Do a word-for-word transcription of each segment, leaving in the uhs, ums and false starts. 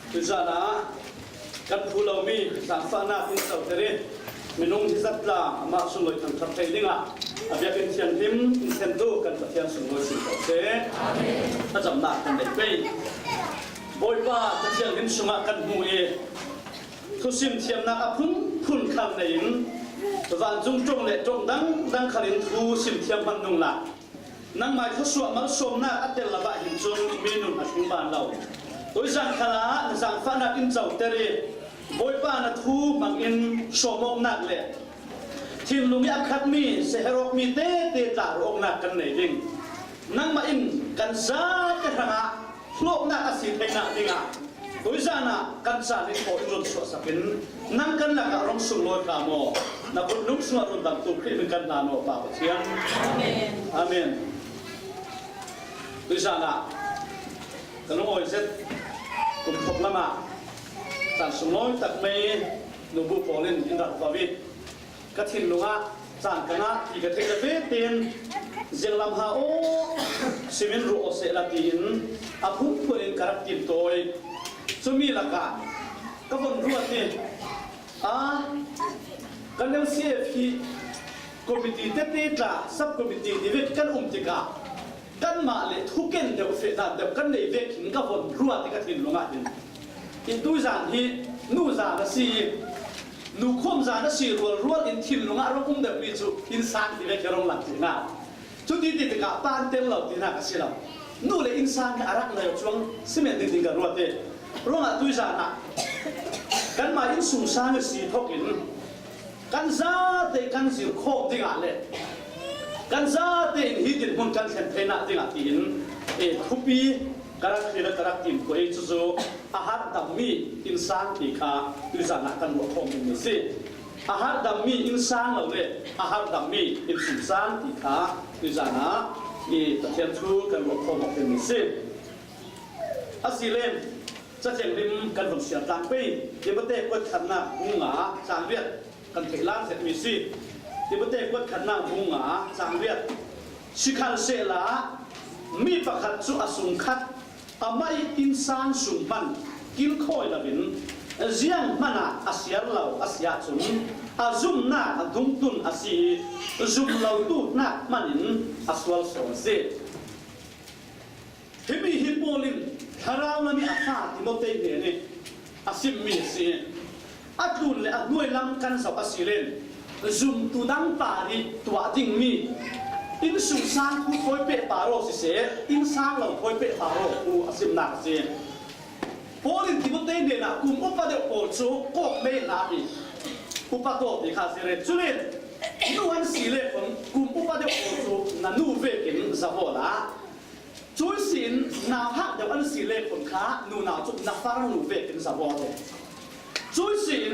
Tuzan ah kan phu lomi zangfahnak in coter i minung hi zat tla amah sunglawi thangṭhat thei dingah a biakinn thianghlim in thlentu kan Pathian sunglawi si ko seh. A camnak kan nei pei. Bawipa Pathian thianghlim sungah kan hmu i thusim thiamnak a phunphun khal nei in vancung ṭong le ṭong dangdang khal in thusim thiam hman nung la. Nangmah i thluasuah malsawmnak a tel lo ah hin cun mi nun a tling ban lo. Tuizan khalah na zangfahnak in coter i Bawipa na thu hmang in sawm awknak le thinlung i a khatmi, seher awkmi tete tla ruah awknak kan nei ding. Nangmah in kan zate hrangah hlawknak a si theinak dingah tuizan ah kan caan in aw in run suahsak in nang kan lakah rung sunglawi hram aw. Na kut nung sungah rundamtu Khrih min kan hlan aw, Pa Pathian. Amen. Tuizan ah ka lungawi zet kum thawk lamah caan sunglawi tak mei nubu pawl in in rak va vit. Ka thinlung ah caan ka ngah ti ka theih le ve tein zianglam ha aw, sim in ruah aw sehla tiin a phunphun in ka rak timtawi. Cumi lakah ka von ruat i, a, kan L C F hi committee tete tla, sub committee ti vek kan um tikah kanmah le thuken deuh, fehdan deuh kan nei vek hin ka von ruat i ka thinlung ah hin. Hi tuizan hi nu zan a si i, nu khawm zan a si rualrual in thinlung ah rung um deuhmi cu innsang ti vek hi rung lang ti hna. Cuti ti tikah pa an tel lo ti hna ka si lo. Nu le innsang hi a rak ngai cuang si men ding ding ka ruat i, ruangah tuizan ah kanmah innsungsang i si thawk in kan zate kan zir khawm dingah le kan zate in hi dinhmun kan thlen theinak dingah tiin, eh, thupi ka rak hrilh, ka rak timhtuah i cucu a harhdammi innsang ti kha tuizan ah kan ruah khawm dingmi si. A harhdammi innsang lo le a harhdammi innsungsang ti kha tuizan ah i Pathian thu kan ruah khawm awk dingmi si. Asile Cathiang lim kan vun siar tlang pei. Timote kuat khatnak bung nga cang riat kan theih lai zetmi si. Timote kuat khatnak bung nga cang riat. Sikhalsehla mi pakhat cu a sungkhat, amah i innsang sung hman kilkhawi loin ziang hmanh ah a siar lo a si ahcun a zumnak a dungtun a si i zum lotu hnak hmanh in a sual sawn a si. Himi hi Paul in thlarau lam i a fa Timote hnen i a simmi a si. A tlun le a hnuai lam kan zoh a si len zumtu dang par i tuah dingmi innsungsang thu thawi peh par aw siseh, innsang lo thawi peh par aw thu a simnak a si. Paul in Timote hnenah kum upa deuh pawl cu kawkmei hna i upa taw ti kha a si len. Culen nu an si le khun kum upa deuh pawl cu na nu vekin zavaw la. Cui sin nauhak deuh an si le khun kha nunau cu na farnu vekin zavaw te. Cui sin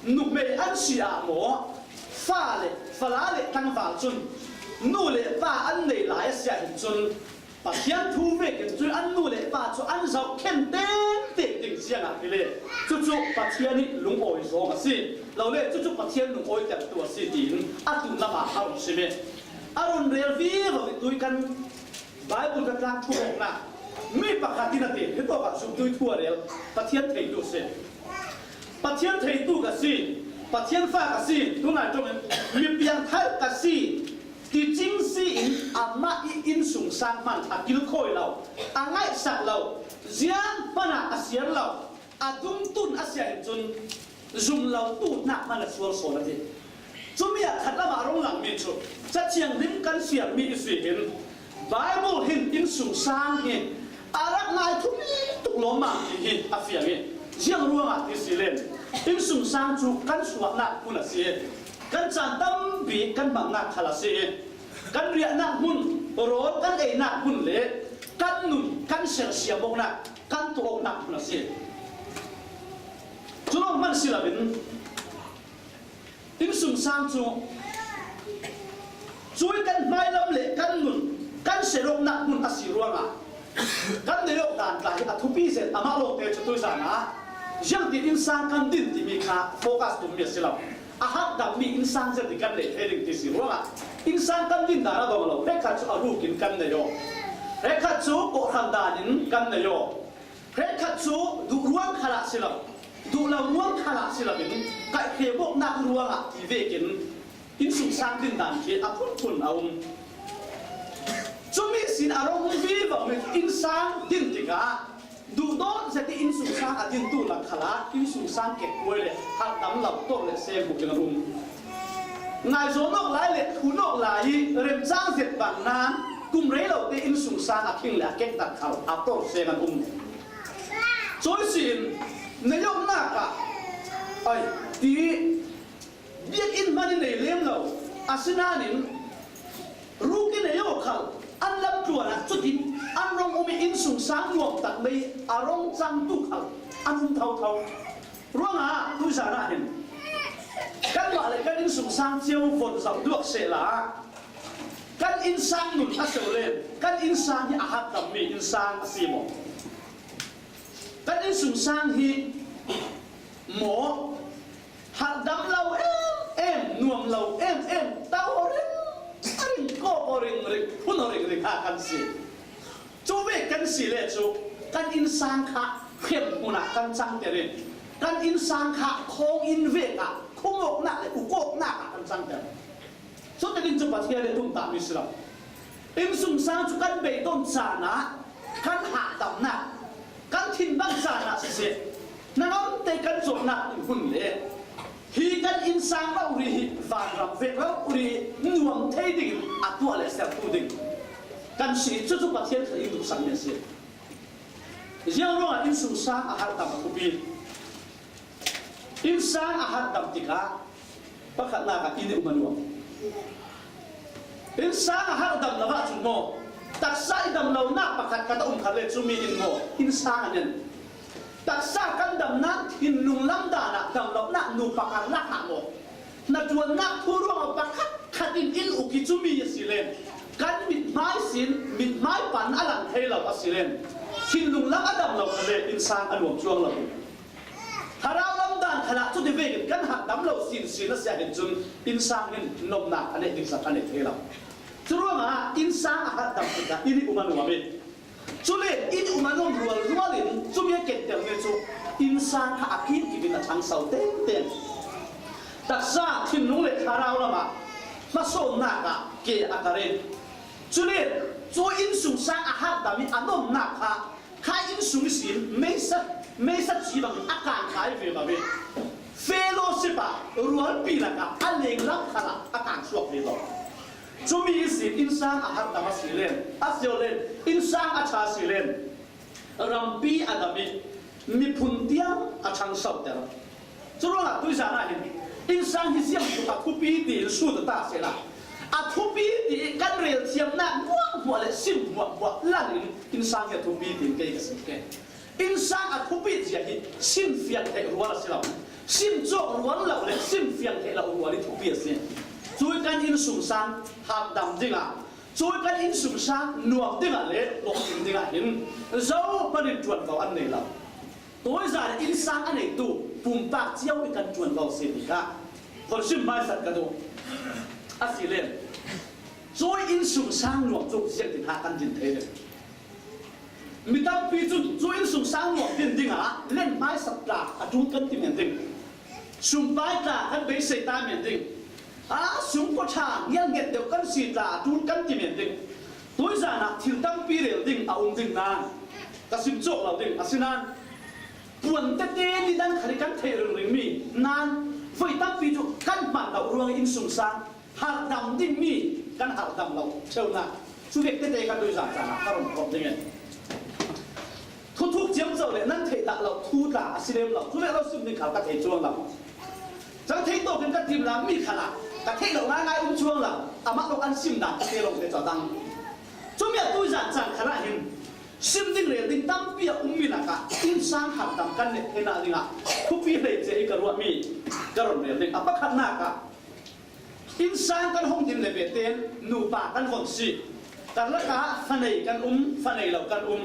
nuhmei an si ah maw, fa le fala le tlangval cun nu le pa an nei lai a si ah hin cun Pathian thu vekin cui an nu le pa cu an zoh khen tengteng ziangah ti le cucu Pathian i lungawi zawng a si. Lo le cucu Pathian lungawi tertu a si tiin a tun lamah a run sim i a run rel vivo i tui kan Baibal ka tlang thu awknak mi pakhat in a ti, hi tawkah zumtu i thu a rel, Pathian theitu si. Pathian theitu ka si, Pathian fa ka si, tunai ṭongin mi piangthar ka si, ti cing si in amah i innsungsang hmanh a kilkhawi lo, a ngaihsak lo, ziang hmanh ah a siar lo, a dungtun a si ahhin cun zum lo tu hnak hmanh a sual sawn a ti. Cumi ah khat lamah a rung langmi cu Cathiang lim kan siarmi i si hin Baibal hin innsungsang hi a rak ngai thum tuk lawmmam ti hi a fiang i ziang ruangah ti si len innsungsang cu kan suahnak hmun a si i kan caan tampi kan hmannak khal a si i kan riahnak hmun, rawl kan einak hmun le kan nun kan sersiam awknak kan tuah awknak hmun a si. Cu lawng hmanh si loin innsungsang cu cui kan hmailam le kan nun kan sersiam awknak hmun a si ruangah kan nei awk dan tla hi a thupi zet. Amah lawngte cu tuizan ah ziangtin innsang kan din timi kha focus tummi a si lo. A harhdammi innsang zet in kan leh thei ding ti si ruangah innsang kan din dan a dong lo. Hrekkhat cu a ruk in kan nei aw, hrekkhat cu kawhhran dan in kan nei aw. Hrekkhat cu duh ruang khalah si lo, duh lo ruang khalah si lo in, kaihhre bawknak ruangah ti vekin innsungsang din dan khi a phunphun a um. Cumi sin a rung vivo in innsang din tikah, duhdawt zet i innsungsang a dintu lak khalah innsungsang kekkuai le harhdam lo tawlh le seng hmuh in a um. Ngaihzawh nawk lai le thuk nawk lai i remcang zet bang nain kum rei lo te innsungsang a khing le a kektat khal a tawlh seng an um. Cui sin na yawmnak ah, ai, ti biakinn hman i nei lem lo, asinain ruk i nei aw khal an lam tluan ah cutin an rung um i innsungsang nuam tak mai a rung cangtu khal an um thotho. Ruangah tuizan ah hin kanmah le kan innsungsang cio von zoh duak sehla kan innsang nun a seuh le kan innsang hi a harhdammi innsang a si maw? Kan innsungsang hi maw harhdam lo em em, nuam lo em em, tau aw ring ring, kawk aw ring ring, phun aw ring ring ha kan si. Cu vek kan si le cu kan innsang kha hremhmun ah kan cangter in kan innsang kha khawng in vek ah khumawknak le ukawknak ah kan cangter. Cutin cu Pathian le tumtahmi si lo. Innsungsang cu kan beidon caan ah kan harhdamnak, kan thinbang caan ah siseh, hnangamte kan cawhnak in hun le hi kan innsang rori hi vanram vek rori nuam thei dingin a tuah le sertu ding kan si. Cucu Pathian kha in duhsakmi a si. Ziang ruangah innsungsang a harhdam a thupi? Innsang a harhdam tikah pakhatnak ah inn i um a nuam. Innsang a harhdam lo ahcun maw, taksa i dam lonak pakhat khat a um kha le cumi in maw innsang a nen. Taksa kan damnak thinlung lam dan ah dam lonak nupa kan lak hna maw? Hnaṭuannak thu ruangah pakhat khat in inn uk i cumi a si le kan mithmai sin, mithmai pan a lang thei lo a si le thinlung lam a dam lo kha le innsang a nuam cuang lo. Thlarau lam dan khalah cuti vekin kan harhdam lo sinsin a si ahhin cun innsang hin nomnak a neih ding zat a neih thei lo. Curuangah innsang a harhdam tikah inn i um a nuam i, cule inn i um a nuam rualrual in cumi a kentermi cu innsang kha a kim kip in a ṭhangso tengteng. Taksa thinlung le thlarau lamah hmasawnnak ah ke a kar i, cule cu innsungsang a harhdam i a nomnak kha kha innsung ihsin meisa, meisa ci bangin a kang kai ve lo i, fellowship ah rualpi lakah a lenglam khalah a kang suak ve lo. Cumi ihsin innsang a harhdam a si len, a si lo len, innsang a ṭha si len, rampi a dam i miphun tiang a ṭhangsoter. Curuangah tuizan ah hin innsang hi ziang tuk a thupi tiin sut ta sehla, a thupi ti kan rel thiamnak hmuahhmuah le sim hmuahhmuah lal in innsang hi a thupi tiin kei ka sim ke. Innsang a thupi zia hi sim fiang theih rual a si lo. Sim cawk rual lo le sim fiang theih lo rual i thupi a si. Cui kan innsungsang harhdam dingah, cui kan innsungsang nuam dingah le lawhcing dingah hin zohman in ṭuanvo an nei lo. Tuizan innsang a neitu pumpak cio i kan ṭuanvo si ti kha kholhrim hmaisat ka duh. A si len, cui innsungsang nuam cu ziangtin ha kan din thei len? Mi tampi cun cui innsungsang nuam din dingah len hmaisat tla a ṭul kan ti men ding. Sumpai tla kan beisei ta men ding. A sungkua ṭha ngialnget deuh kan si tla a ṭul kan ti men ding. Tuizan ah thil tampi rel ding a um ding nain ka sim cawk lo ding. Asinain puan tete ni dang khal i kan theih ringringmi nain voi tampi cu kan hman lo ruang i innsungsang harhdam dingmi kan harhdam lo cheunak cu vek tete kan tuizan caan ah ka run khawh ding i, thuthuk ciamco le nan theih dah lo thu tla a si lem lo, cu vek lo sim ding khal ka thei cuang lo. Cang thei tawk in ka timlam mi khalah ka theih lo ngaingai um cuang lo, amah lo an sim dan ka te lo te cawdang. Cumi a tuizan caan khalah hin sim ding rel ding tampi a ummi lakah innsang harhdam kan neih theinak dingah thupi hleice i ka ruahmi ka run rel ding. A pakhatnak ah innsang kan hong din le ve tein nupa kan von si. Karlak ah fanei kan um, fanei lo kan um.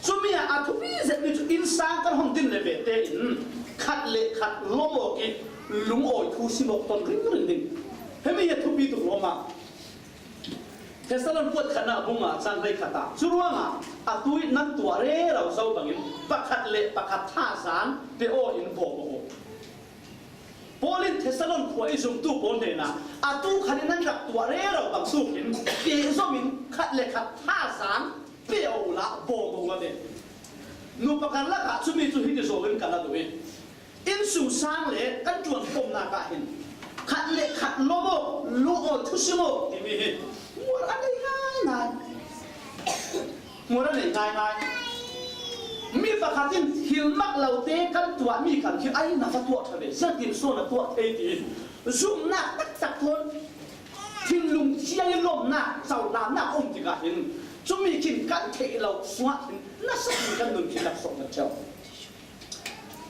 Cumi ah a thupi zetmi cu innsang kan hong din le ve tein khat le khat lawm awk i lungawi thu sim awk ton ringring ding. Himi hi a thupi tuk lawm ah Thessalon kuat khatna bung nga chang hleikhat ah, "Curuangah atu in nan tuah rero zo bangin pakhat le pakhat thazaang pe aw in bawm aw." Paul in Thessalon khua i zumtu pawl hnenah, "Atu khat in nan rak tuah rero bang tukin pehzom in khat le khat thazaang pe aw uhla bawm aw," a ti. Nupa karlak ah cumi cu hiti zawh in ka la duh i, innsungsang le kan ṭuankomhnak ah hin khat le khat lawm aw, lungawi thusim aw timi hi muar a nei ngaingai. Muar a nei ngaingai. Mi pakhat in thil mak lote kan tuahmi khan khi ai na va tuah ṭha ve, ziangtin so na tuah thei tiin zumhnak taktak thawn thinlung ciang in lawmhnak, cohlannak a um tikah hin cumi khin kan theih lo sungah hin nasa in kan nun khi laksawh kan ṭheu.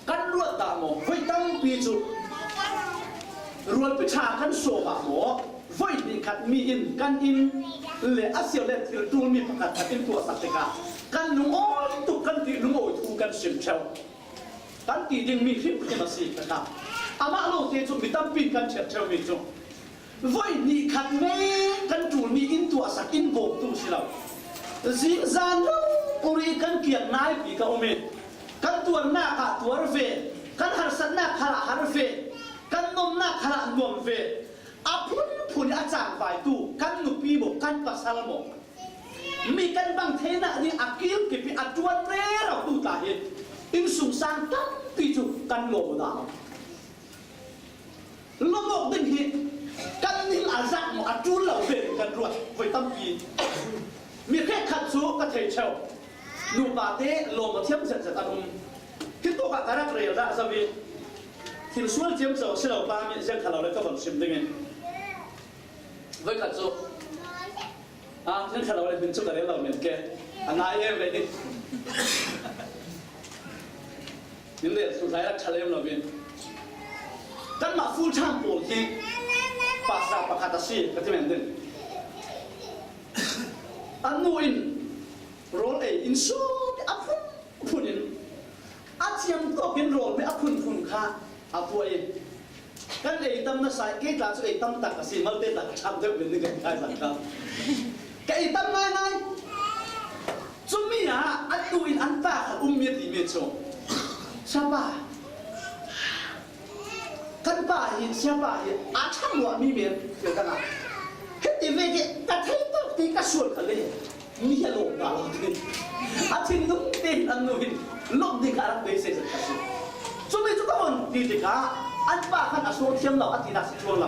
Kan ruat dah maw? Voi tampi cu rualpi ṭha kan sawm ah maw? Voi hnih khat mi in kan inn le a si le thil ṭulmi pakhat khat in tuahsak tikah kan lungawi tuk kan ti, lungawi thu kan sim ṭheu. Kan ti ding mi hrimhrim a si ka hna. Amah lo te cu mi tampi in kan ṭhiat ṭheu mi cu voi hnih khat me kan ṭulmi in tuahsak in bawmtu si lo. Zingzan lo uri kan kiang naipi ka um i, kan tuarnak ah tuar ve, kan harsatnak khal ah har ve, kan nuamnak khal ah nuam ve. A phunphun i a cangvaitu kan nupi maw, kan pasal maw, mi kan bang theinak ding a kilkip i a ṭuan rero tu tla hi innsungsang tampi cu kan lawm aw dah lo. Lawm awk ding hi kan ning a zak maw, a ṭul lo ve kan ruat voi tampi. Mi hrekkhat cu ka thei ṭheu. Nupa te lawm aw thiam zetzet an um. Hi tawk ah ka rak rel dah zo i, thil sual ciamco si lo pa mi ziang kha lo le ka von sim ding i, voi khat cu Ah, nan ṭha lo le, min cu ka rel lo men ke. A ngai em ve ni. Min rel su hlai rak ṭha lem lo min. Kanmah full time pawl hi pastor pakhat a si, ka ti men ding. A nu in rawl ei in sawm a phun phun in, a thiam tawk in rawl me a phun phun kha a puah i, kan ei tam nasa i, kei tla cu ei tam tak a si, malte tla ka ṭhak deuh men ni kan kai zan kha. Ka ei tam ngaingai. Cumi ah an nu in an pa khat um mi a ti mi cu, "Siapa, kan pa hi, siapa hi a ṭhang luah mi men," ti kan ah. Hiti ve ke ka thei tak ti ka sual kha le. Mi hi a lawm dah lo ding. A thinlung te hin an nu hin lawmh ding kha a rak beisei zet kha si. Cumi cu ka von ti tikah an pa khan a sual thiam lo, a tinak si cuang lo.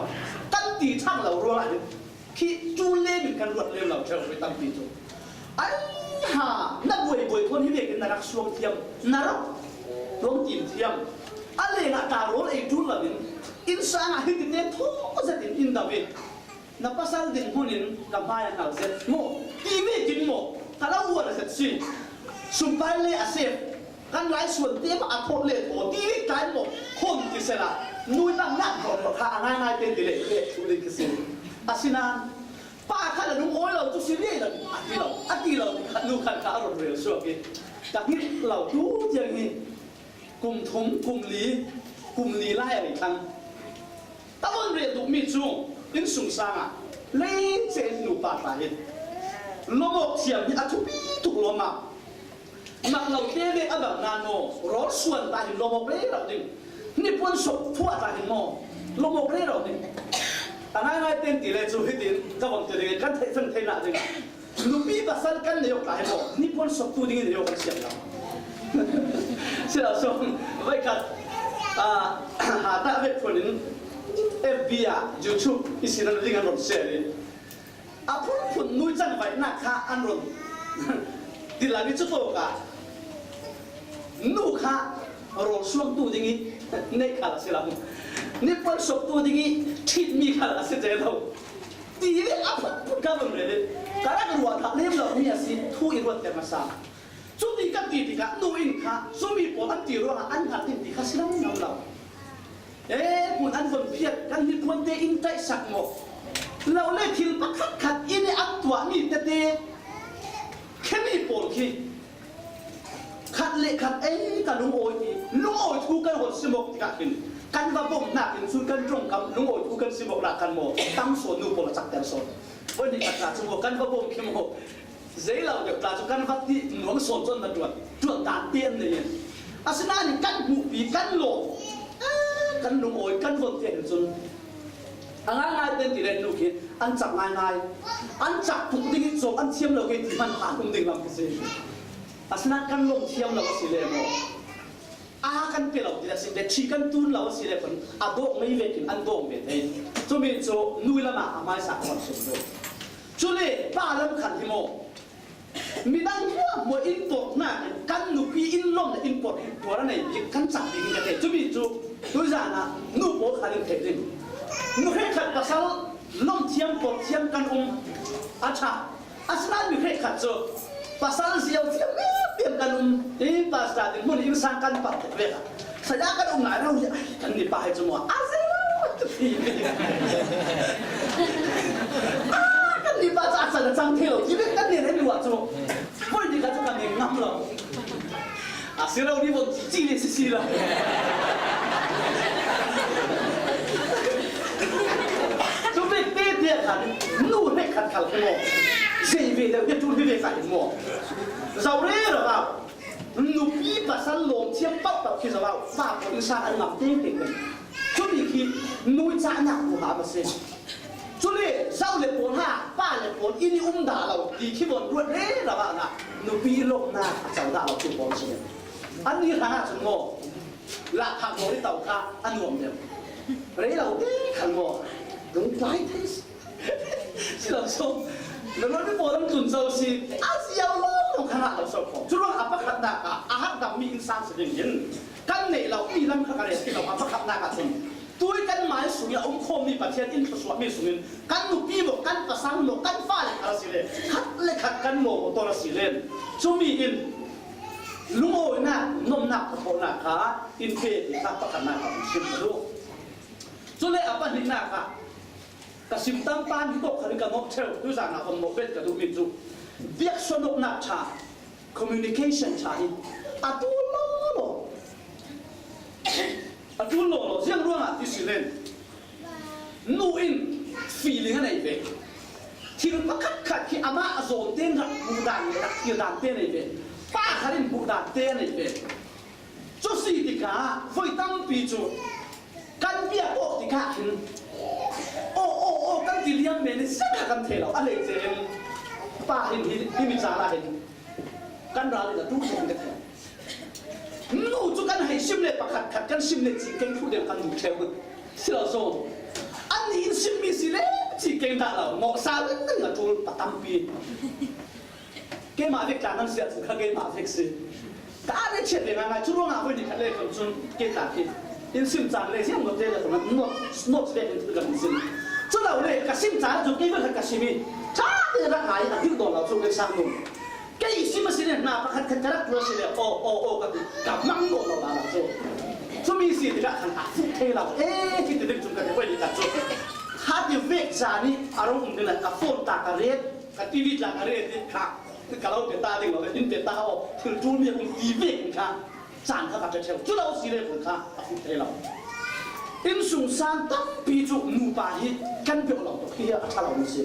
Kan ti ṭhang lo ruangah hin khi ṭul lem in kan ruat lem lo ṭheu ve tampi cu. Ai ha, na buaibuai thawn hi vekin na rak suang thiam, na rak ruang tim thiam. A lengah ta rawl ei ṭul lo in, innsang ah hiti te thaw zet in in do ve. Na pasal dinhmun in ka hmai a hngal zet maw? Ti vekin maw? Ka lo uar zet si. Sumpai le a sep. Kan laisuan te mah a thawh le thaw. Ti vek tlai maw? Khom ti sela. Nui bang nak thawh thawh kha a ngaingai te ti le le thu ding ka si. Asinain pa kha la lungawi lo cu si viai lo. A ti lo. A ti lo. Khat nu khat kha a run rel suak i. Ka hngilh lo tu tiang hi. Kum thum, kum li, kum li lai a rei thlang. Ka von rel duhmi cu innsungsang ah leice in nupa tla hi lawmawk thiam hi a thupi tuk lawm ah, mak lo te ve a bang nan maw, rawl suan ta hin lawmawk rero ding. Hnipuan sawk phuah ta hin maw, lawmawk rero ding. A ngaingai ten ti le cu hitin ka von ti ding i kan theih feng theinak ding ah. Nupi pasal kan nei awk lai maw? Hnipuan sawktu ding i nei awk kan siam lo. Sila sawng, voi khat, ah, ha ta vek phun in F B ah, YouTube i sinan ding an run share i. A phunphun nui cangvaihnak kha an run. Ti lai mi cu tawk ah. Nu kha rawl suangtu ding i neih khal a si lo. Hnipuan sawktu ding i ṭhitmi khal a si te lo. Ti le a phunphun kha van rel i ka rak ruat hlah lem lo mi a si, thu i ruat ter hmasa. Cuti ka ti tikah nu in kha cumi pawl an ti ruangah an hngal ding ti kha si lo, lo, lo. Eh, hmun an von phiat, kan hnipuan te in taihsak maw? Lo le thil pakhat khat in an tuahmi tete, khemi pawl khi khat le khat ei ka lungawi ti, lungawi thu kan hon simawk tikah khin kan va bawmhnak in cun kan ṭongkam lungawi thu kan simawknak khan maw, tam sawn nu pawl a cakter sawn. Voi ni khat ta chu maw, kan va bawm khi maw. Zei lo deuh ta chu kan va ti nuam sawn chuan na tuan, tuan dan te an nei. Asinain kan hmuhpi, kan lawm, eh, kan lungawi, kan vawn te hin chun a ngai ngai ten ti le nu khi an chak ngai ngai. An chak puk ding hi chawk an thiam lo khi ti hman khan um ding lam khi si. Asinain kan lawm thiam lo a si le maw. A kan pe lo ti la si le, thi kan tun lo a si le, a dawk mai vekin an dawk ve thei. Chumi chu nui lama a hmaisa kan sum lo. Chule pa lam khan hi maw. Midang hmuahhmuah in pawrhna kan nupi in lawmna in pawrh hi tuar a nei bik kan chak bik ka thei. Chumi chu tuizana nu pawl khan in thei ding. Nu hrekkhat pasal lawm thiam pawrh thiam kan um a ṭha. Asinain mi hrekkhat chu pasal ziau thiam em em kan um. I pastor ding hmun in sang kan pat tek vek a. Saya kan um ngai lo, ai, kan ni pa hi chu maw, a ziau ti. A, kan ni pa chu a chan a chang thei lo ti vek kan nen en luah chu. Voi ni ka chu kan nen ngam lo. A si lo ni von chi chi le si si lo. Chu vek te te khan nu hrekkhat khal khi maw. Zei ve deuh hi tu hi ve kha hi maw. Zau re ra ba. Nupi pasal lawm thiam pau pau khi zau a, pa pawl in sang an ngam teng teng mai. Chumi khi nui chahna ku ha ma se. Chule zau le pawl ha, pa le pawl in i um dah lo ti khi von ruat re ra ba na. Nupi lawmna a chau dah lo ti pawl si. An ni rang a chun maw. La kha maw i tau kha a nuam deuh. Rei lo te khan maw. Don't try this. Si lo so. Lo lo ni pawl an tun zo si. A si yau lo lo kha lo so ko. Chu ruang a pakhatna kha a hak dam mi in sang si ding in. Kan nei lo mi lam kha ka rei si lo a pakhatna kha chun. Tui kan mai sung ya um khawm mi Pathian in thusuah mi sungin kan nupi maw, kan pasal maw, kan fale kha si le. Khat le khat kan maw maw tawr a si le. Chumi in lungawina, nawmna, khawhna kha in pe ti kha pakhatna kha in sim ka duh. Chule a pahnihna kha ka sim tam tan hi tawk khan ka nawk theu, tuizana hon nawk bet ka duh mi chu biak suanawkna ṭha, communication ṭha hi a tul lo lo. A tul lo lo, ziang ruangah ti si len. Nu in feeling a nei ve. Thil pakhat khat khi amah a zawn te in rak hmuh dan leh rak thil dan te a nei ve. Pa khat in hmuh dan te a nei ve. Chu si tikah voi tampi chu kan biak awk tikah hin, aw, aw, aw, kan ti liam men in ziang kha kan thei lo. A lei che in pa hin hi, hi mi chal a hin kan ral in a tu chen ka thei. Nu chu kan hei sim le pakhat khat kan sim le chi keng thu deuh kan duh theu. Si lo zawn. An ni in sim mi si le chi keng dah lo. Mawh sa ring ring a tul pa tampi. Keimah vek tla nan siah chu kha keimah vek si. Ka le chiat ve ngai ngai chu ruangah voi ni khat le kham chun kei tla khi in sim chan le siam lo te le kham not, not vek in kan sim. Chu lo le ka sim chan chu kei vek khat ka sim i. Ṭha te rak ngai a thil dawn lo chu kei sang nu. Kei sim a si le hna pakhat khat ka rak tu a si le aw, aw, aw ka ti. Ka mang dawn lo la la chu. Chumi si tikah khan a fuh thei lo. Eh, khi ti ding chung ka ti voi ni khat chu. Kha ti vek chan i a rong um ding la ka phone ta ka ret. Ka T V tla ka ret hi kha, ka lo pe ta ding lo le, in pe ta aw, thil tul mi a um ti vek in kha, chan kha ka pe theu, chu lo si le khun kha, a fuh thei lo. Insung sang tampi chu nupa hi kan biak lo tuk hi a ṭha lo ni si.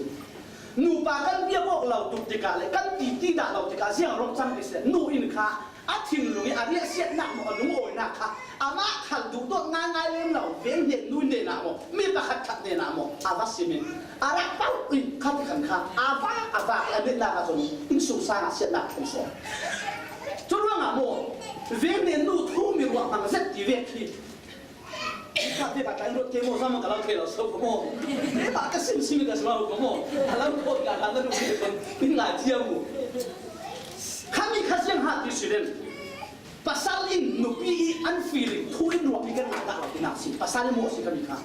Nupa kan biak awk lo tuk tikah le, kan ti ti dah lo tikah, ziang rawng chang ni se, nu in kha, a thinlung i a riahsiatnak maw, a lungawina kha amah khal duhdawt ngaingai lem lo, veng hnen nu nen ah maw, mi pakhat khat nen ah maw, a va simin a rak pau in kha ti khan kha a va a va a netnak ah chun insung sang ah siatnak kan sawm. Chu ruangah maw, veng hnen nu thu mi ruah hmang zet ti vek hi. Ka te ka kan rot te mo, zama ka lo thei lo so ko mo. Te ba ka sim sim ka sima ko mo. A lo ko ka ka na ru ko. Min la tia mo. Kha mi kha siang ha ti si den. Pasal in nupi i an feeling thu in ruah mi kan na da lo ti na si. Pasal in mo si ka mi kha.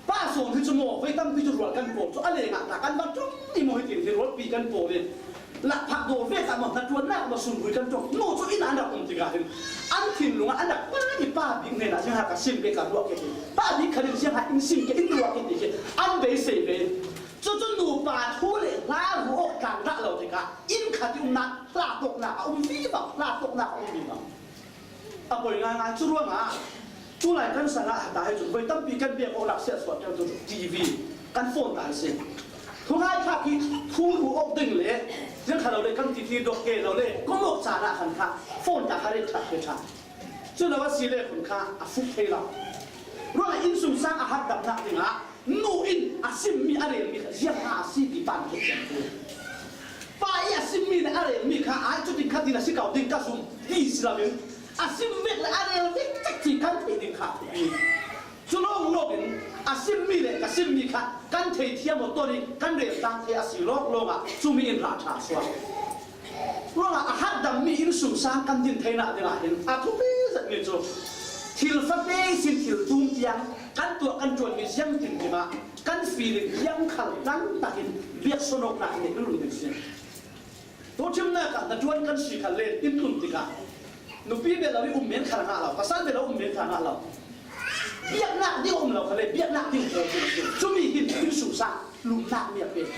Pa sawn hi chu maw, voi tampi chu rual kan pawl chu a lengah ta kan va ṭawng i maw hi tin hi rualpi kan pawl in. Lah phak dawr vek ah maw, hnaṭuannak maw, sumrui kan ṭawng. Nu chu in an rak um tikah hin an thinlungah an rak pa i pa bik hnenah ziangha ka sim ke ka ruah ke ti. Pa bik khat in ziangha in sim ke in ruah ke ti khi an beisei ve. Chu chu nupa thu le hla ruh awk tlang dah lo tikah in khat i umna hla tawknak a um vivo, hla tawknak a um vivo. A poi ngaingai chu ruangah tulai kan sangah a ta hi chu voi tampi kan biak awk lak siah suah ṭeutu chu T V. Kan phone ta si. Thungai kha ki thu ru ok ding le, ziang kha lo le kan ti ti dok ke lo le, ko mok cha na khan kha, phone ta kha re kha ke kha. Chu lo a si le khun kha, a fuk thei lo. Ruang a innsungsang a hat dam nak ding a, nu in a sim mi a rel mi kha, ziang a si ti pan ke. Pa i a sim mi le a rel mi kha, ai chu ding kha ding a si kau ding ka sum, ti si la min. A sim vek le a rel vek chak chi kan thei ding kha. Chu lawng lawngin a simmi le ka simmi kha kan thei thiam aw tawh nih kan rel tlang thei a si lawng lawngah chumi in rah ṭha suak. Ruangah a hatdammi innsungsang kan din theihna dingah hin a thupi zetmi cu thil fate sin thil tum tiang kan tuah kan ṭuanmi ziang tinkim ah kan feeling thiang khal dang takin biaksuanawknak in i lung ding si. Tuchimnak ah hnaṭuan kan si kha len in tlun tikah nupi bia lo i um men kha ngah lo, pasal bia lo um men kha ngah lo. Biaknak ding a um lo kha le, biaknak ding pawl ding a si. Cumi hin innsungsang lumnak mi a pek.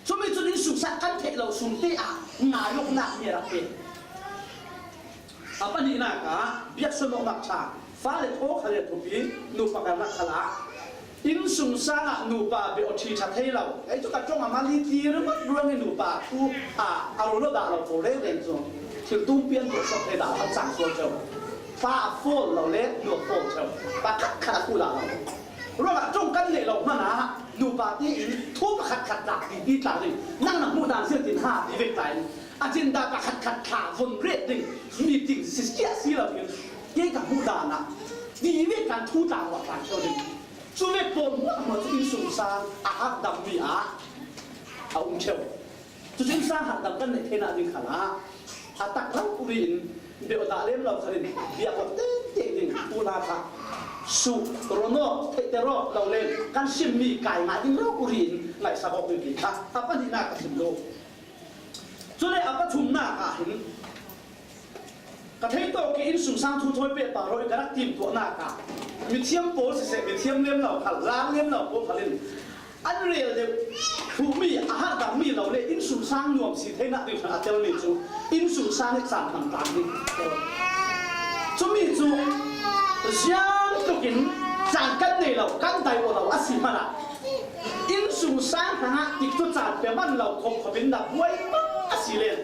Cumi cun innsungsang kan theih lo sungte ah ngai awknak mi a rak pek. A pahnihnak ah biaksuanawknak ṭha, fale thaw kha le thupi, nupa karlak khalah innsungsang ah nupa bia aw ṭhi ṭha thei lo. Kei cu ka ṭong a mali ti ringawt ruangin nupa thu a, a rul aw dah lo pawl rengren cu thil tum pian tuah suak thei dah lo, a cang sual ṭheu. Pa a fawl lo le nu a fawl ṭheu. Pakhat khat a thu dah lo. Ruangah ṭong kan neih lo hmanah nupa tein thu pakhat khat tlak ti ti tlak ding. Nang na hmuh dan ziang tin ha ti vek ta in agenda pakhat khat thla von ret ding meeting si kiah si lo in kei ka hmuh dan ah ti vek kan thu tlang ruah tlang ṭheu ding. Cu vek pawl hmuahhmuah cu innsungsang a hatdammi ah a um ṭheu. Cucu innsang hatdam kan neih theinak ding khalah a tak rori in bia aw dah lem lo khalin bia aw tengteng ding, u hna kha suh, rawn aw, theihter aw lo len kan simmi kai ngah ding rori in ngaihsak awk ding ti kha a pahnihnak ka sim duh. Cule a pathumnak ah hin ka thei tawk i innsungsang thu thawi pehpar aw i ka rak timtuahnak ah mithiam pawl siseh, mithiam lem lo khal, lar lem lo pawl khalin an rel deuh hmuhmi, a hatdammi lo le innsungsang nuam si theinak ding hrang a telmi cu innsungsang i caan hmang tlang ding a tel. Cumi cu ziang tlukin caan kan nei lo, kan dai aw lo a si hmanah innsungsang hrangah tikcu caan pe man lo khop khop in na buai a si len.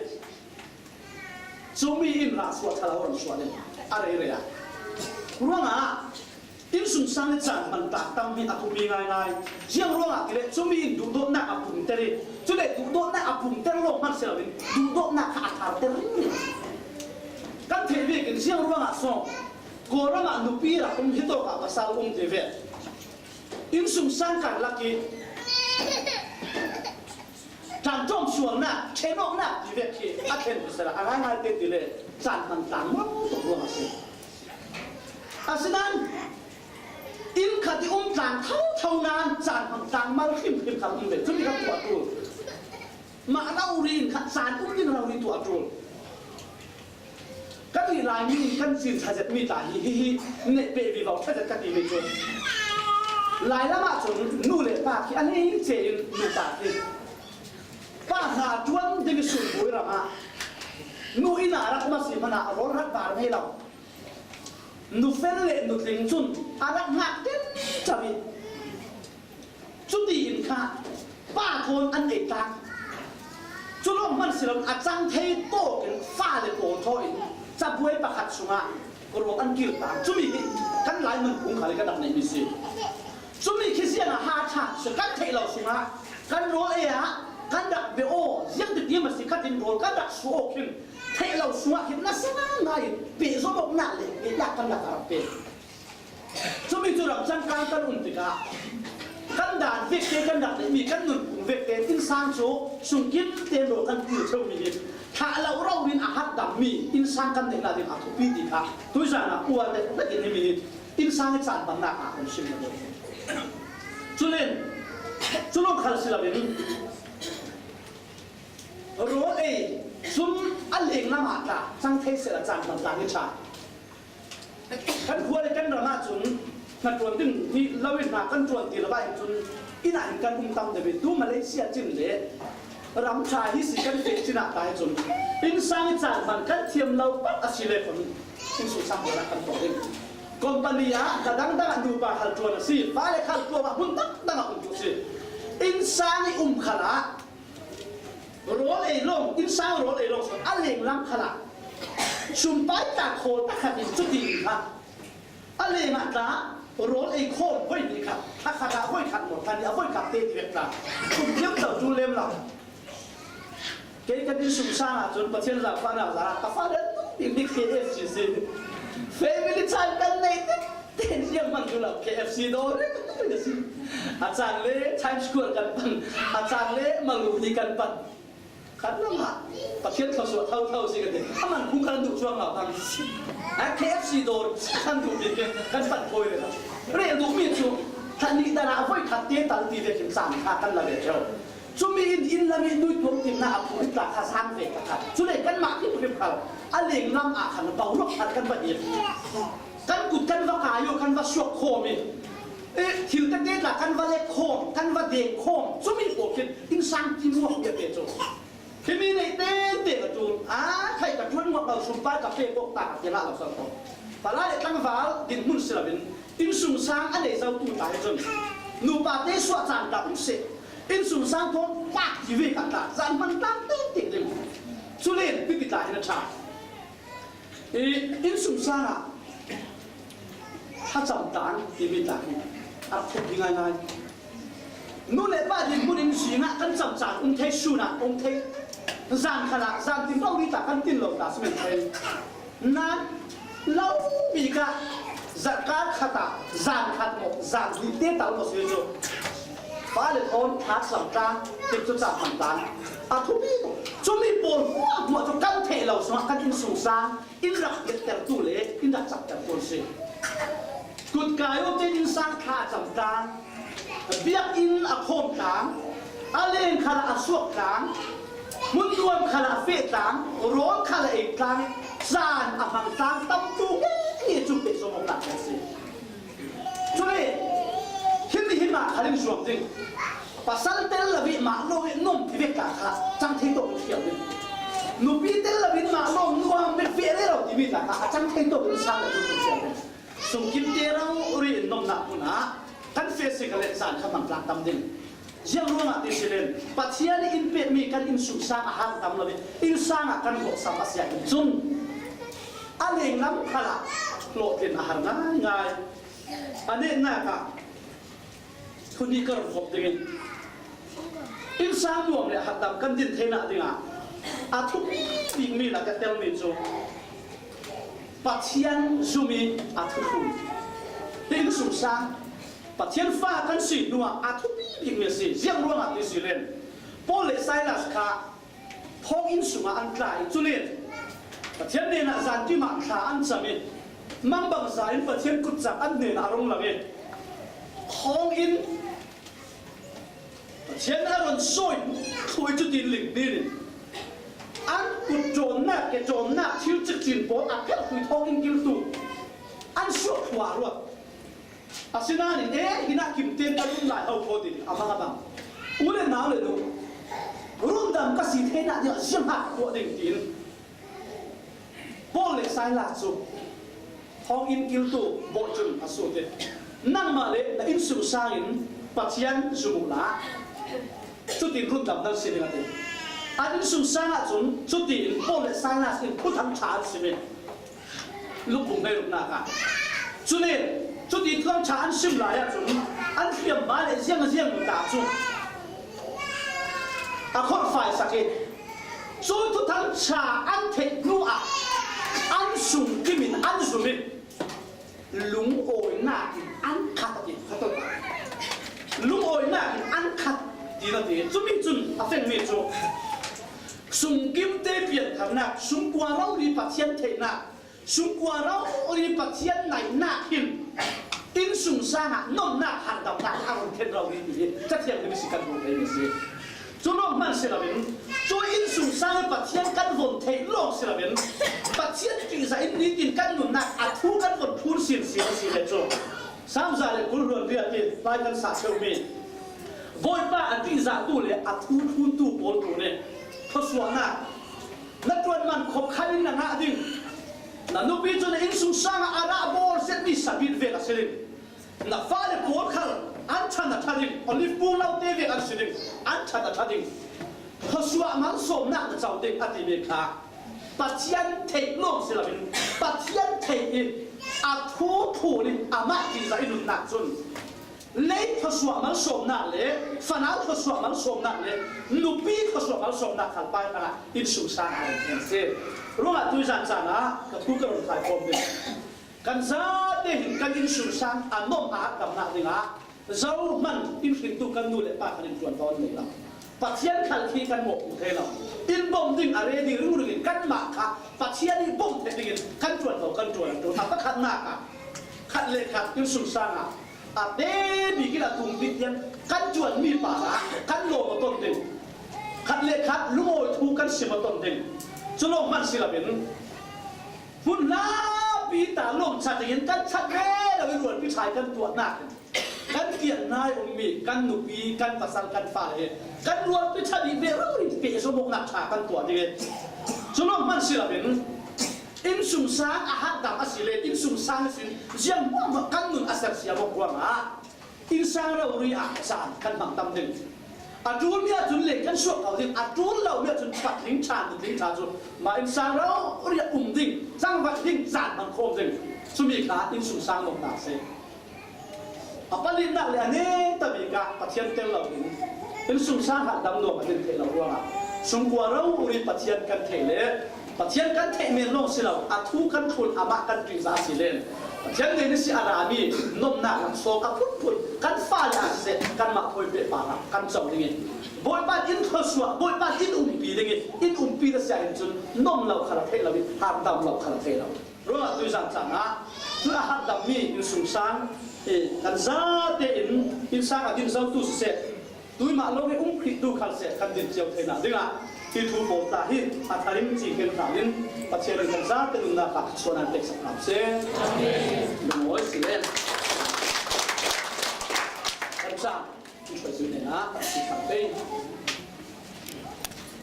Cumi in rah suah ṭha lo rang suah ding a rei rei ah. Ruangah innsungsang le caan hmang tlak tammi a thupi ngaingai. Ziang ruangah ti le cumi in duhdawtnak a pungter i, cule duhdawtnak a pungter lo hmanh si loin duhdawtnak kha a tharter ringring. Kan theih vekin ziang ruangah so Kawlram ah nupi rak um, hitawk ah pasal um ti ve. Innsungsang karlak i ṭanṭawm sualnak, ṭhenawknak ti vek khi a thlen pasal a ngaingai te ti le caan hmang tlang maw tuk ruang a si. Asinain inn khat i um tlang thotho nain caan hmang tlang mal hrimhrim kha um ve. Cumi kha tuah ṭul. Mah rori in kha caan um ding rori tuah ṭul. Kan i Laimi in kan cin ṭha zetmi ta hi, hihi neh peh vivo ṭha zet ka timi cu Lai lam ah cun nu le pa khi a hleice in nu pa khi pa hna ṭuan ding i sumbuai ram ah nu inn ah rak um a si hmanah rawl rak bar ngei lo. Nufel le nutling cun a rak ngak ṭenco i cutiin kha pa thawn an ei tlang. Cu lawng hmanh si loin a cang thei tawkin fale pawl thaw in cabuai pakhat sungah rawl an kir tlang. Cumi hi kan Lai nunphung khal i kan rak neihmi si. Cumi khi ziangah ha ṭha si kan theih lo sungah kan rawl ei ah kan rak bia aw, ziang ti tim a si khatin rawl kan rak suah aw khin theih lo sungah khin nasa ngai in pehzom awknak le pehtlak kan rak a rak pek. Cumi cu ramcang kan kan um tikah kan dan vekte kan rak neihmi kan nunphung vekte innsang cu sungkim tein rawl kan kir ṭheumi hi thlah lo rori in a hatdammi innsang kan neihnak ding a thupi ti kha tuizan ah uar le nakin himi hi innsang i caan hmangnak ah kan sim lo. Culen cu lawng khal si loin rawl ei cun a lenglam ah tla cang thei sehla caan hmang tlang i ṭha. Kan khua le kan ram ahcun hnaṭuan ding hi lo in hna kan ṭuan ti lo ah hin cun inn ah hin kan um tam deuh i tu Malaysia cin le ram ṭha hi si kan feh cin ah ta hi cun innsang i caan hman kan thiam lo pat a si le khun innsungsang pawl ah kan tuah ding. Company ah ka dangdang ah nupa khal ṭuan a si, fale khal ṭuan ah hmun dangdang ah um tu si. Innsang i um khal ah rawl ei lawng, innsang rawl ei lawng sawn a leng lam khal ah sumpai tla khawl ta khat in cuti in kha a leng ah tla rawl ei khawm voi ni khat, a khat ah voi khat maw, thla nih a voi khat te ti vek tla. Kum thiam tau tu lem lo. Kei kan innsungsang ah cun Pathian zaangfahnak zan ah ka fale tu bik bik K F C si. Family time kan nei tengteng ziang hmanh tu lo K F C dawr reng reng a si. A caan le Times Square kan pan, a caan le Malu hi kan pan. Kan lam ah Pathian thluasuah thotho si kan ti. A man kung kan duh cuang lo hang. A K F C dawr kan duh bik kan pan khawi reng. Rel duhmi cu thla nih dan ah voi khat te tal ti vekin caan kha kan la ve ṭheo. Cumi in inn lam i nui tuang timhnak a phu i tla kha sang ve ka khat. Cule kanmah hrimhrim khal a lenglam ah khan boruak khat kan va him. Kan kut kan va kai aw, kan va suak khawm i, eh, thil tete tla kan va lek khawm, kan va deng khawm. Cumi pawl khin innsang ti muak bia te cu. Himi neih tengteng a ṭul, a khai ka ṭuan muak lo, sumpai ka pe kawk ta ka ti ngah lo sal ko. Palai le tlangval dinhmun si loin innsungsang a nei zotu ta hi cun nupa te suah caan ta um seh. Innsungsang thawn pak ti ve kan ta, zan hman tlang tengteng ding. Cu len pipi tla hin a ṭha. I innsungsang ah thlacam tlang timi tla hi a thup hi ngaingai. Nu le pa dinhmun in zing ah kan cam caan um thei, sun ah um thei, zan khal ah, zan tin rori tla kan tin lo ta si men thei. Nan lo bik ah zarhkal khat ah zan khat maw, zan hnih te tal maw si cu fale thawn thlacam tlang, tikcu cam hman tlang a thupi. Cumi pawl hmuahhmuah cu kan theih lo sungah kan innsungsang in rak biaktertu le in rak caktertu an si. Kut kai aw tein innsang thla a cam tlang, biakinn a khawm tlang, a leng khal ah a suak tlang, hmun nuam khal ah a feh tlang, rawl khal ah a ei tlang, caan a hmang tlang tam tu ngeingei cu pehzom awk tlang kan si. Cule himi hi mah khal in zuam ding. Pasal tel lo i mah lawng i nuam ti vek tla kha cang thei tawk in fial ding. Nupi tel lo in mah lawng nuam vek feh rero timi tla kha a cang thei tawk in sang lo in fial ding. Sungkimte rori in nomnak hmun ah kan feh si ka leh zan kha hmang tlang tam ding. Ziang ruangah ti si len Pathian in pekmi kan innsungsang a har tam lo i innsang ah kan hlawhsam a si ahcun cun a lenglam khal ah hlawhtlin a har ngaingai. A nehnak ah thu hnih ka run khawh dingin, innsang nuam le harhdam kan din theinak dingah a thupi bikmi le ka telmi cu Pathian zum i a thuphun hi innsungsang Pathian fa kan si hnuah a thupi bikmi a si. Ziang ruangah ti si len Paul le Silas kha thawnginn sungah an tla i, cu len Pathian hnenah zanṭim ah thla an cam i, mangbangza in Pathian kutcak an hnenah a rung lang i, thawnginn Pathian a run sawi thluh i, cutin ling dinin an kut ṭawnnak, ke ṭawnnak thil cikcin pawl a pherh thluh i thawnginn kiltu an suak thluah ruat. Asinain, "E, hinah kimten ka lum lai ho ko," ti a mang a bang. U le nau le nu, rundam ka si theinak dingah zianghat tuah ding tiin Paul le Silas cu thawnginn kiltu bawh cun a sut i, "Nangmah le na innsungsang in Pathian zum uhla, cutin rundam nan si ding," a ti. An innsungsang ahcun cutiin Paul le Silas in thuthang ṭha an sim i, Lukbung hleiruknak ah. Cule cuti thuthang ṭha an sim lai ahcun an hliamhma le ziangziang ta cu a kholhfai sak i, cu thuthang ṭha an theih hnu ah an sungkim in an zum i, lungawinak in an khat a ti kha. Lungawinak in an khat ti na ti. Cumi cun a fengmi cu sungkimte piantharnak, sungkua rori Pathian theihnak, sungkua rori Pathian naihnak hin innsungsang ah nomnak harhdamnak a run khen rori ti hi Cathiang nih si kan hmuh theimi si. Cu lawng hmanh si loin, cu innsungsang i Pathian kan von theih lawng si loin, Pathian ṭihzah in nitin kan nunnak a thu kan von phun sinsin a si le cu. Salm za le kul hluan riat i lai kan sa cheuhmi Bawipa a ṭihzahtu le a thu phuntu pawl tu nih thluasuahnak na ṭuan man khop khat in na ngah ding. Na nupi cu na innsungsang ah a rah bawl zetmi sabit vek a si ding. Na fale pawl khal an ṭhat a ṭha ding, olive pung lote vek an si ding, an ṭhat a ṭha ding. Thluasuah malsawmnak na co ding a timi kha Pathian theih lawng si loin, Pathian theih in a thu phun in amah ṭihzah i nunnak cun lei thluasuah malsawmnak le fanau thluasuah malsawmnak le nupi thluasuah malsawmnak kha Baibal ah innsungsang ah a si. Ruangah tuizan caan ah ka thu ka run khai khawm ding. Kan zate hin kan innsungsang a nuam a damnak dingah zohman in hringtu kan nu le pa kha in ṭuanvo an nei lo. Pathian khal khi kan mawhpuh thei lo. In bawmh ding a ready ringring in kanmah kha Pathian i bawmh theih dingin kan ṭuanvo kan ṭuan a ṭul. A pakhatnak ah khat le khat innsungsang ah a te bik in a tum bik tiang kan ṭuanmi parah kan lawm a ton ding. Khat le khat lungawi thu kan sim a ton ding. Cu lawng hmanh si loin hmun hlapi ta lawmh ṭha dingin kan ṭhat ve lo i rualpi ṭha i kan tuahnak in kan kiang hna i ummi kan nupi, kan pasal, kan fale hi kan rualpi ṭha bik ve rori pehzom awknak ṭha kan tuah ding i cu lawng hmanh si loin innsungsang a harhdam a si le innsungsang ihsin zianghmuahhmuah kan nun a sersiam awk ruangah innsang rori ah caan kan hmang tam ding. A ṭulmi ahcun leng kan suak ko ding, a ṭul lomi ahcun patling ṭhan, nutling ṭhan cu mah innsang rori ah um ding, cangvat ding, caan hmang khawm ding. Cumi kha innsungsang nuamhnak a si. A palinak le a neta bik ah Pathian tel lo in innsungsang harhdam nuam a din theih lo ruangah sungkua rori Pathian kan theih le Pathian kan theih men lawng si lo, a thu kan thlun, amah kan ṭihzah a si len Pathian ngeihnak si a rami nuamhnak laksawng a phunphun kan fale ah siseh, kanmah thawi pehpar ah kan co ding i Bawipa in thluasuah, Bawipa in umpi ding i in umpi na si ahhin cun nuam lo kha a theih lo i harhdam lo kha a theih lo. Ruangah tuizan caan ah cu a harhdammi innsungsang i kan zate in innsang a din zotu siseh, tuimah lawng i um Khrihtu khal seh kan din cio theinak dingah hi thu pawl tla hi a tharim ci keng hna in Pathian in kan zate nunnak ah suan an peksak hna seh. Lungawi si len. Kan caan i hruaitu hnenah a si thang pei.